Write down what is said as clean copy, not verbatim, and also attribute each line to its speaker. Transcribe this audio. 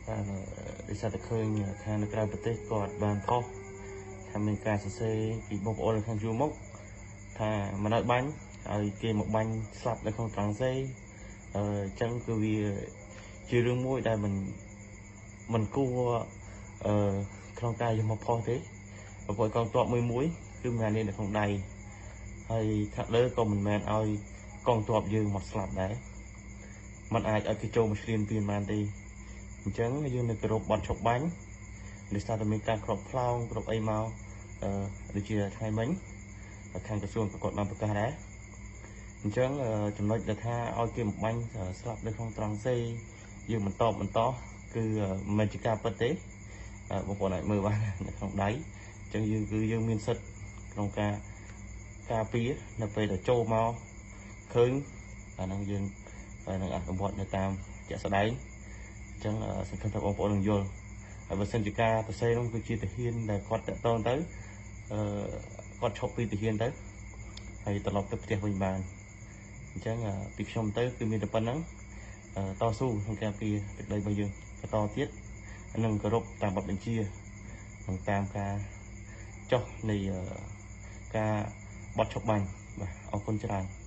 Speaker 1: ដោយសារតែឃើញខាងនៅក្រៅប្រទេសគាត់បានផុសថាមានការសរសេរពីបងប្អូននៅខាងជួរមុខថាមិនឲ្យបាញ់ឲ្យគេមកបាញ់ស្លាប់នៅក្នុងត្រង់សេអញ្ចឹងគឺវាជារឿងមួយដែលមិនគួរអឺក្នុងការយកមកផុសទេព្រោះកងទ័ពមួយមួយគឺមាននេះនៅក្នុងដៃហើយថ្នាក់លើក៏មិនមែនឲ្យកងទ័ពយើងមកស្លាប់ដែរมันអាចឲ្យគេចូលមកឈ្លានពានបានទេអញ្ចឹងយើងនៅគោរពបទឈប់បាញ់ដោយសារតែមានការក្របផ្លោងក្របអីមកអឺដូចជាថ្ងៃមិញខាងក្រសួងក៏គាត់បានប្រកាសដែរអញ្ចឹងចំណុចដែលថាឲ្យគេមកបាញ់ស្លាប់នៅក្នុងត្រង់សេយើងបន្តបន្តគឺមិនមែនជាការពិតទេបងប្អូនអាចមើលបាននៅក្នុងដៃអញ្ចឹងយើងគឺយើងមានសិទ្ធិក្នុងការការពារនៅពេលដែលចូលមកឃើញអាហ្នឹងយើងនឹងអនុវត្តនៅតាមជាក់ស្ដែងអញ្ចឹងសង្ឃឹមថាបងប្អូននឹងយល់ហើយបើសិនជាការសរសេរនោះគឺជាទាហានដែលគាត់តាក់ទងទៅអឺគាត់ឈប់ពីទាហានទៅហើយត្រឡប់ទៅផ្ទះវិញបានអញ្ចឹងពីខ្ញុំទៅគឺមានតែប៉ុណ្្នឹងតស៊ូក្នុងការពារទឹកដីរបស់យើងបន្តទៀតនិងគោរពតាមបទបញ្ជានិងតាមការចុះនៃការបត់ឈប់បាញ់បាទអរគុណច្រើន។